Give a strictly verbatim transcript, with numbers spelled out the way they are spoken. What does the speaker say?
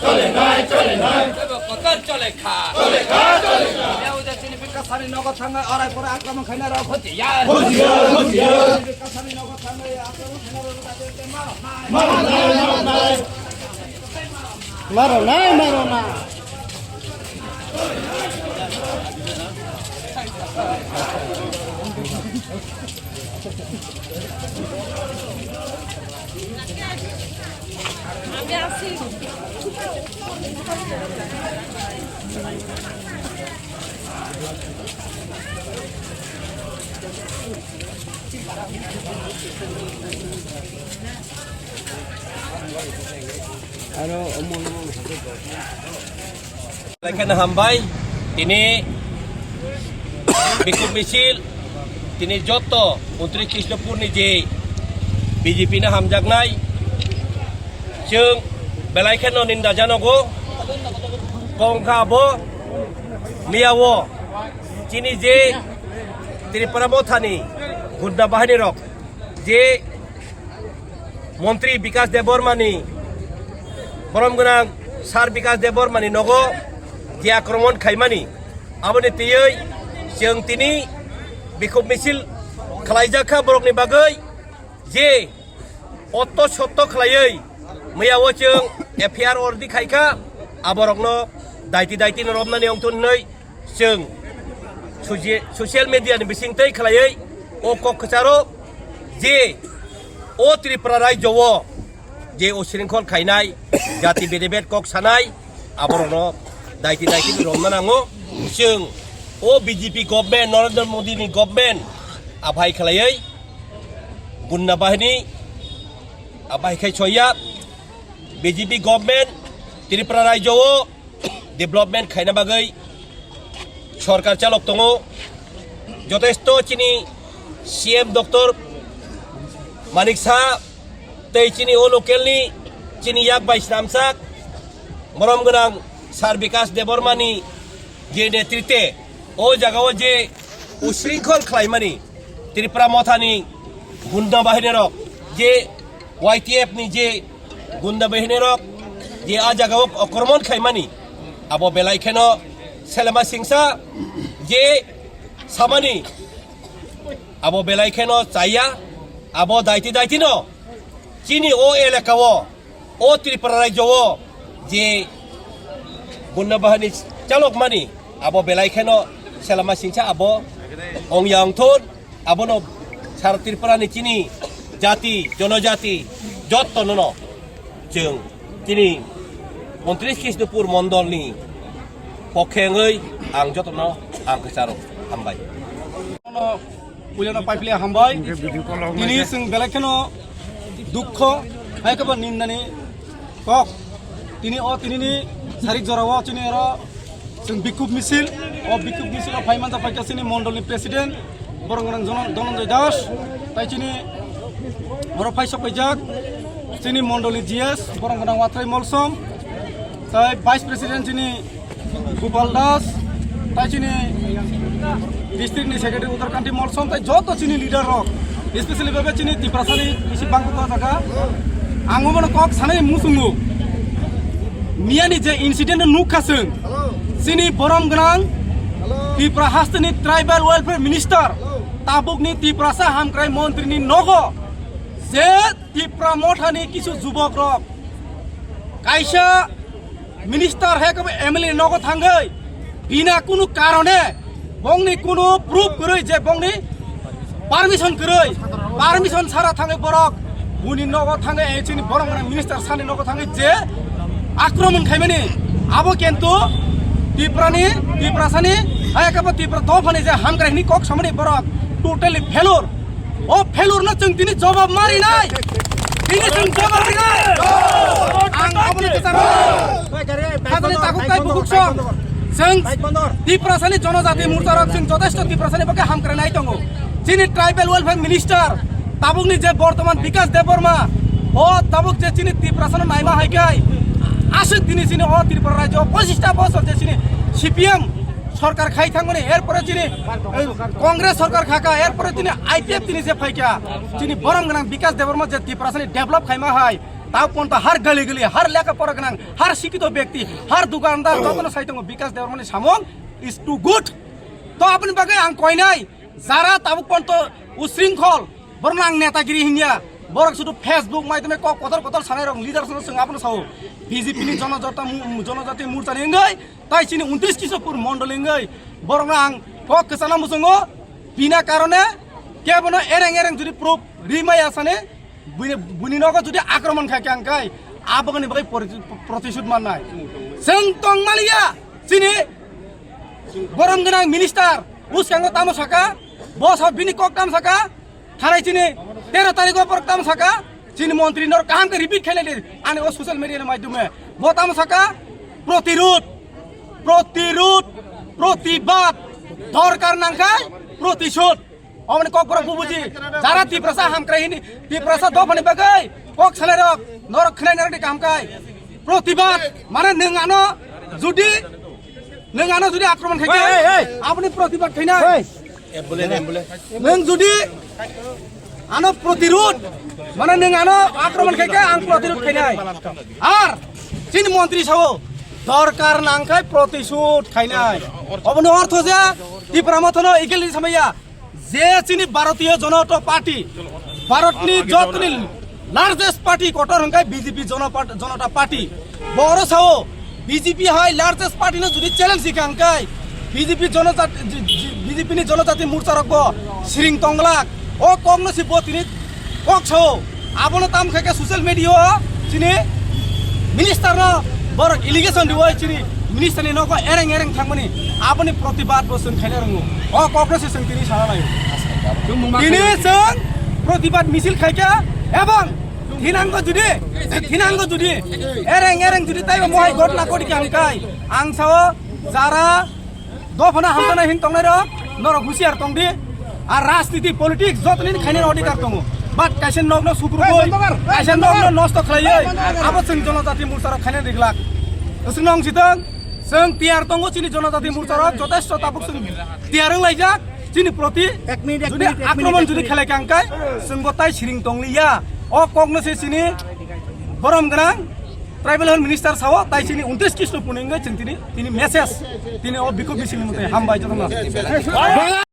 Chole nai, chole nai. Kotor chole kha. Chole kha, chole kha. Leo de chini bikasani nogo thangai, orai pore akromon khaina rok hotiya. Hotiya, hotiya. Bikasani nogo thangai, akromon khaina rok hotiya. Maro nai, maro nai. Maro nai, maro nai. Aro omol omol. Belai kheno hambai, tini bikhub misil, tini joto untris Krishnapur ni je B J P no hamjaknai, chwng belai kheno ninda janogo, kongkha bo miya o chini je Tripura mothani gunda bahini rok je Montri Bikas Debbarmani, borom gwnang Sir Bikas Debbarmani nogo je akromon khaimani, aboni twiwi chwng tini bikhub misil khlaijak kha borokni bagwi, je otto sotto khlaiwi miya o chwng F I R ordi khaikha, aborokno daiti daiti no romnani wngthun hwnwi chwng soci-, social media ni bisingtwi khlaiwi o kok kwcharo je o Tripura rajyo o je o shringkhol khainai, jati bedebed kok sanai, aborokno daiti daiti romna nango. Chwng o B J P government, Narendra Modi ni government aphai khlaiwi gunda bahini aphai khai soya, B J P government Tripura rajyo o development khaina bagwi sorkar chalok tongo. Jotesto chini C M Doctor Manik Saha tei chini o local ni chini yak bai snamsak borom gwnang Sir Bikas Debbarmani je netrite o jaga o je ushringkhol khlaimani Tripura mothani gunda bahini rok je Y T F ni je gunda bahini rok je a jaga o okromon khaimani, abo belai kheno selema singsa je samani, abo belai kheno chaya, abo daiti daiti no chini o elaka o, o Tripura rajyo o je gunda bahini chalok mani, abo belai kheno selema singsa abo ongya ongthun. Abono sara Tripura ni chini jati, jonojati jotto no no chwng chini untris Krishnapur mondol ni pokhe wngwi ang jotono ang kwcharo hambai. Puilano paipli hambai. Tini chwng belai kheno dukho, hai khe bo nindani kok. Tini o tini ni sarik jora o chini oro chwng bikhub misil, o bikhub misil o phai manja phaikha chini mondol ni president, borok gwnang Dhananjay Das, tai chini oro phai sok paijak chini mondol ni G S, borok gwnang Watrai Molsom, tai vice president chini Gopal Das, tai chini district ni secretary Udarkanti Molsom, tai joto chini leader rok, especially bebe chini Tiprasa ni bisi bangkuk o jaga. Ang obono kok sanai muchungo. Miyani je incident no nukha chwng. Chini borom gwnang Tipra haste ni tribal welfare minister, tabuk ni Tiprasa hamkrai montri ni nogo je Tipra motha ni kisu jubok rok kaisa minister hai khe bo M L A nogo thangwi bina kunu karone bongni kunu proof kwrwi je bongni permission kwrwi, permission sara thangwi borok buni nogo thangwi, eh, chini borok mane minister sani nogo thangwi je akromon khaimani abo kintu Tiprani, Tiprasani hai khe bo Tipra dophani je hamkrai hini kok samani borok totally failure. O failure no chwng tini jawab marinai. Tini chwng jawab rinai. Ang aboni kwcharo. Hajani takhuk tai bukhuk song. Chwng Tiprasani jonojati morcha rok chwng jotesto Tiprasani bagwi hamkrai nai tongo. Chini tribal welfare minister tabukni je bortoman Bikas Debbarma, o tabuk je chini Tiprasano naima hai kai. Aswk tini chini o Tripura rajyo pochista bosor je chini C P M sorkar khai thangmani, erpore chini, eh, Congress sorkar khaka, erpore chini I P F tini je phaikha, chini borom gwnang Bikas Debbarma je Tiprasani develop khaima hai, ta ponta har gali gali, har lekha pora gwnang, har sikito byakti, har dukandar jotono sai tongo Bikas Debbarmani samung is too good. To aboni bagwi ang koinai, jara tabuk ponto usringkhol, borokno ang netagiri hinya, borok sudu Facebook maidome kok kotor kotor sanai rok leader sono chwng abono sao. B J P ni jonojata mu-, jonojati morcha ni wngwi, tai chini untris Kisopur mondol wngwi, borokno ang kok kwchana muchungo, bina karone kebono ereng ereng jodi proof rimaya sane, bini, bini nogo jodi akromon khai khe ang kai, aboni bagwi proti-, protisud mannai. Chwng tong maliya, chini borom gwnang minister, bwskango tamo saka, bo sa bini kok tamo saka, thanai chini tero tarikh o borok tamo saka, chini montri norok kaham khe repeat khailai di, ani o social media ni maidhume. Bo tamo saka, protirud, protirud, protibad, dorkar nangkha, protisud. Omoni kok borok bubuji, jara Tiprasa hamkrai hini, Tiprasa dophani bagwi, kok salai rok, norok khnai narok di kaham kai. Protibad, mane nwng ano judi, nwng ano judi akromon khai khe, hey, hey, hey, aboni protibad khainai. Hey. Nwng judi ano protirud, mane nwng ano akromon khai khe ang protirud khainai. Ar chini montri sao, dorkar nangkhai protisud khainai. Oboni ortho je Tipra Motha no ikil samaya. Je chini Bharatiya Janata Party, Bharatni jotoni largest party kotor hwnkhe B J P Jana Part-, Janata Party. Boro sao B J P hai largest party no jodi challenge hikha hwnkhe B J P Janajati, J-, J-, B J P ni Janajati Morcha rok bo siring tonglak. O kok no si bo tini kok sao, abono tam khe khe social media o chini minister no borok allegation riwai chini minister ni nogo ereng ereng thangmani, aboni protibad bo chwng khaina rwngo. O kok no se chwng tini sana lai. Tini chwng protibad misil khaikha ebong thinango judi, thinango judi ereng ereng judi taibo mohai ghotna kori kha hwnkhe ang sao jara dophano hamjaknai hin tongnai rok, norok husiar tong di. Ar rajniti, politics jotoni khainani odhikar tongo. But kaisa nokno sukrubui, kaisa nokno nosto khlaiwi, abo chwng Janajati Morcha rok khainani riglak. Chwng nong sitwng, chwng tiyar tongo chini Janajati Morcha rok, jotesto tabuk chwng tiyar wng laijak, chini proti jodi akromon jodi khlai kha hwnkhe, chwng bo tai siring tong liya. O kokno se chini borom gwnang Tribal Health Minister sao, tai chini untris Krishnopur ni wngwi chwng tini, tini message, tini o bikhuk misil ni mwtai hambai jotono.